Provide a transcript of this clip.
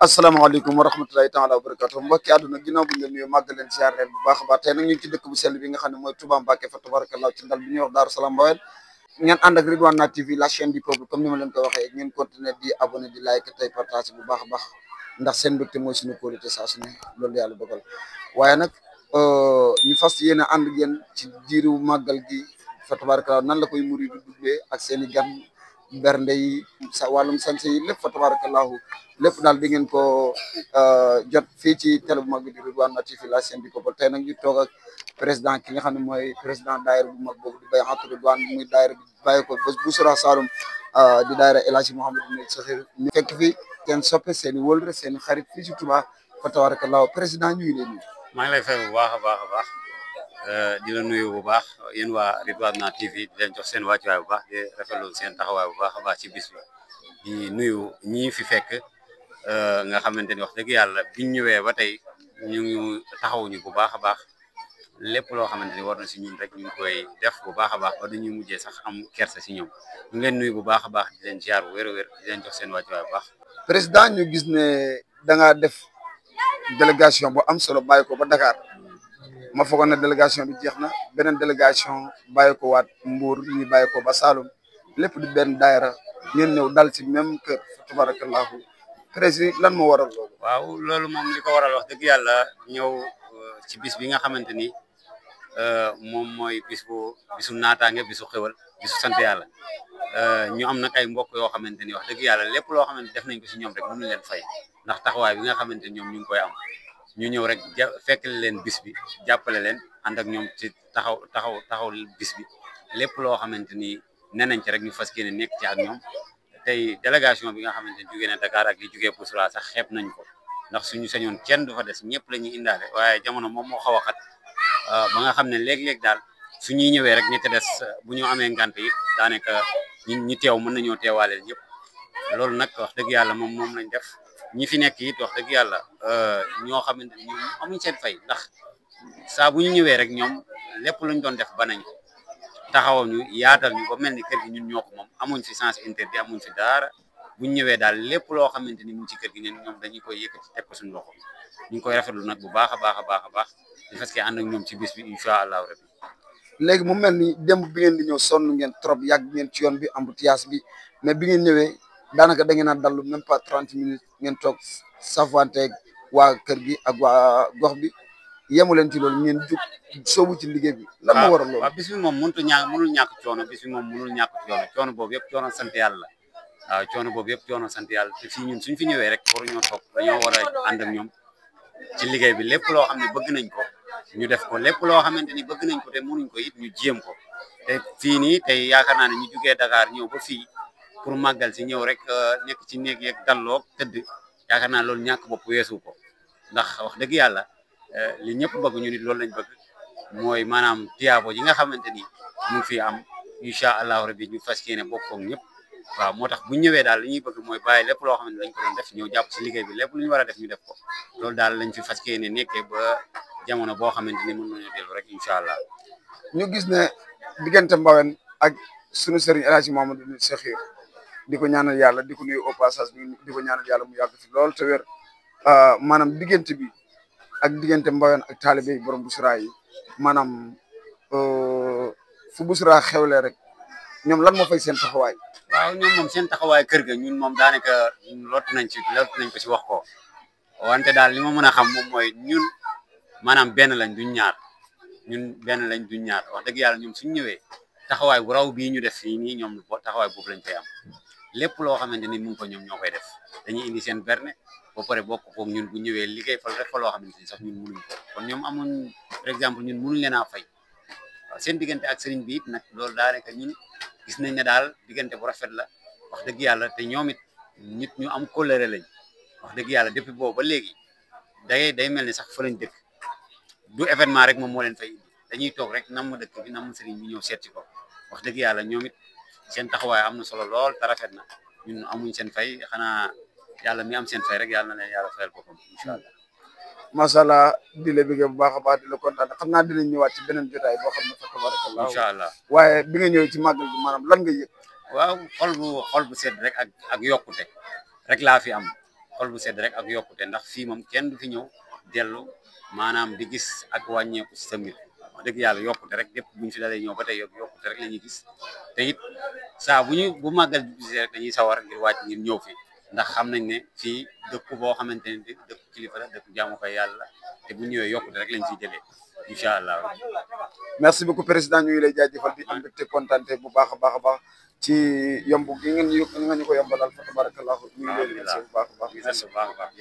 asalaamaaleykum wa rahmatulahi taala wa barakatu mbokki àdduna ginnaaw bu ñu leen nuyu màgg leen ziar leen bu baax a baax tey nag ñu ngi ci dëkk bu sell bi nga xam ne mooy Touba Mbacké fa tabarakallah ci ndal bi ñuy wax Daaru Salaam Mbaween ngeen ànd ak Ridwana TV la chaîne du peuple comme ni ma leen ko waxee ngeen continuer di abonné di like tey partage bu baax a baax ndax seen mbégte mooy suñu qualité saa su ne loolu yàlla dogal waaye nag ñu fas yéene ànd ak yéen ci diiru màggal gi fa tabarakallah nan la koy muri du duggee ak seen i gan bernde yi sa wàllum sañse yi lépp fa tabarakallahu lépp daal di ngeen ko jot fii ci télé bu mag bi di Ridwana TV la chaîne du peuple tey nag ñu toog ak président ki nga xam ne mooy président daayira bu mag boobu di Bay'atul Ridwan muy daayira bi bàyyi ko bés bu Sura Saloum di daayira El Hadji Mouhamadou Nil Sakhir ñu fekk fi seen soppe seen i wëlre seen i xarit fii ci Touba fa tabarakallahu président ñu ngi leen nuyu. maa ngi lay fay bu baax a baax a baax di la nuyu bu baax yéen waa Ridwana TV di leen jox seen wàccuwaay bu baax di rafetlu seen taxawaay bu baax a baax ci bis bi di nuyu ñii fi fekk nga xamante ni wax dëgg yàlla biñ ñëwee ba tey ñu ngi taxawuñu bu baax a baax lépp loo xamante ni war na si ñun rek ñu ngi koy def bu baax a baax ba dañuy mujjee sax am kersa si ñoom ñu ngi leen nuyu bu baax a baax di leen ziar bu wér a wér di leen jox seen wàccuwaay bu baax. président ñu gis ne da ngaa def délégation bu am solo bàyyi ko ba Dakar ma foogoon ne délégation bi jeex na beneen délégation bàyyi ko waat Mbour ñi bàyyi ko ba Saloum lépp di benn daayira ngeen ñëw dal ci même kër fa tabarakallahu président lan moo waral loolu. waaw loolu moom li ko waral wax dëgg yàlla ñëw ci bis bi nga xamante ni moom mooy bisu naataange bisu xewal bisu sant yàlla ñu am nag ay mbokk yoo xamante ni wax dëgg yàlla lépp loo xamante def nañ ko si ñoom rek mënuñ leen fay ndax taxawaay bi nga xamante ni ñoom ñu ngi koy am ñu ñëw rek fekk leen bis bi jàppale leen ànd ak ñoom ci taxaw bis bi lépp loo xamante ni nee nañ ci rek ñu fas yéene nekk ci ak ñoom tey délégation bi nga xamante ni jógee na Dakar ak li jógee Boussoura sax xeeb nañ ko ndax suñu sañoon kenn du fa des ñëpp la ñuy indaale waaye jamono moom moo xaw a xat ba nga xam ne léeg-léeg daal suñuy ñëwee rek ñi te des bu ñu amee ngant yi daanaka ñi teew mën nañoo teewaaleel ñëpp loolu nag wax dëgg yàlla moom lañ def ñi fi nekk it wax dëgg yàlla ñoo xamante ni ñoom amuñ seen fay ndax saa bu ñu ñëwee rek ñoom lépp luñ doon def ba nañ ko taxawal ñu yaatal ñu ba mel ni kër gi ñun ñoo ko moom amuñ fi sens interdit amuñ fi dara buñ ñëwee daal lépp loo xamante ni mu ci kër gi ñoom dañuy koy yëkkati teg ko suñu loxo ñu ngi koy rafetlu nag bu baax a baax a baax a baax di fas ànd ak ñoom ci bis bi incha allahu rabbi. léegi mu mel ni démb bi ngeen di ñëw sonn ngeen trop yàgg ngeen ci yoon bi embouteillage bi mais bi ngeen ñëwee daanaka da ngeen a dallu même pas 30 minutes ngeen toog safanteeg waa kër gi ak waa gox bi yemu leen ci loolu ngeen jug soobu ci liggéey bi. lan moo waral loolu. waaw bis bi moom mënul ñàkk coono bis bi moom mënul ñàkk coono boobu yëpp coono sant yàlla waaw coono boobu yëpp coono sant yàlla te fii ñun suñ fi ñëwee rek waru ñoo toog dañoo war a ànd ak ñoom ci liggéey bi lépp loo xam ne bëgg nañ ko ñu def ko lépp loo xamante ni bëgg nañ ko te mënuñ ko it ñu jéem ko te fii nii tey yaakaar naa ne ñu jugee Dakar ñëw ba fii pour màggal si ñëw rek nekk ci néeg yeeg dalloo tëdd yaakaar naa loolu ñàkk bopp weesu ko ndax wax dëgg yàlla li ñëpp bëgg ñu nit loolu lañ bëgg mooy maanaam tiyaabo yi nga xamante ni mu ngi fi am incha allahu rabbi ñu fas yéene bokk ak ñëpp waaw moo tax bu ñëwee daal li ñuy bëgg mooy bàyyi lépp loo xamante dañ ko doon def ñëw jàpp si liggéey bi lépp lu ñu war a def ñu def ko loolu daal lañ fi fas yéene nekkee ba jamono boo xamante ni mën nañu dellu rek incha allah. ñu gis ne diggante Mbaween ak sunu sëriñ El Hadji Mouhamadou Nil Sakhir di ko ñaanal yàlla di ko nuyu au passage di ko ñaanal yàlla mu yàgg fi lool te wér maanaam diggante bi ak diggante Mbaween ak taalibe yi borom Boussoura yi maanaam fu Boussoura xewlee rek ñoom lan moo fay seen taxawaay. waaw ñoom moom seen taxawaay kër ga ñun moom daanaka lot nañ ko ci wax ko wante daal li ma mën a xam moom mooy ñun maanaam benn lañ duñ ñaar wax dëgg yàlla ñoom suñ ñëwee taxawaay bu raw bii ñu def fii nii ñoom taxawaay boobu lañ fay am lépp loo xamante ni mu ngi ko ñoom ñoo koy def dañuy indi seen berne ba pare bokk koog ñun bu ñëwee liggéey fa def fa loo xamante ni sax ñun mënuñ ko kon ñoom amuñ par exemple ñun mënuñ leen a fay waaw seen diggante ak sëriñ bi it nag loolu daanaka ñun gis nañ ne daal diggante bu rafet la wax dëgg yàlla te ñoom it nit ñu am kóllëre lañ wax dëgg yàlla depuis boobu ba léegi day mel ni sax fa lañ dëkk du événement rek moom moo leen fay indi dañuy toog rek nam dëkk bi nam sëriñ bi ñëw seet ci ko wax dëgg yàlla ñoom it seen taxawaay am na solo lool te rafet na ñun amuñ seen fay xanaa yàlla mi am seen fay rek yàlla na leen yàlla fayal boppam incha allah. macha allah di la bëgg bu baax a baax di la kontaan xam naa dinañ ñëwaat ci beneen jotaay boo xam ne fa tabarakallah incha allah waaye bi nga ñëwee ci màggal bi maanaam lan nga yëg. waaw xol bu sedd rek ak yokkute rek laa fi am xol bu sedd rek ak yokkute ndax fii moom kenn du fi ñëw dellu maanaam di gis ak wàññeeku si sa mbir wax dëgg yàlla yokkute rek lépp buñ fi dalee ñëw ba tey yokkute rek la ñuy gis te it saa bu màggal bisee rek dañuy sawar ngir wàcc ngir ñëw fi ndax xam nañ ne fii dëkku boo xamante ne dëkku kilifa la dëkku jaamu ko yàlla te bu ñëwee yokkute rek lañ fiy jëlee incha allah. merci beaucoup président ñu ngi lay jaajëfal di am mbégte kontaante bu baax a baax ci yomb gi nga ñu ko yombalal fa tabarakallah ñu ngi lay remercier bu baax a baax.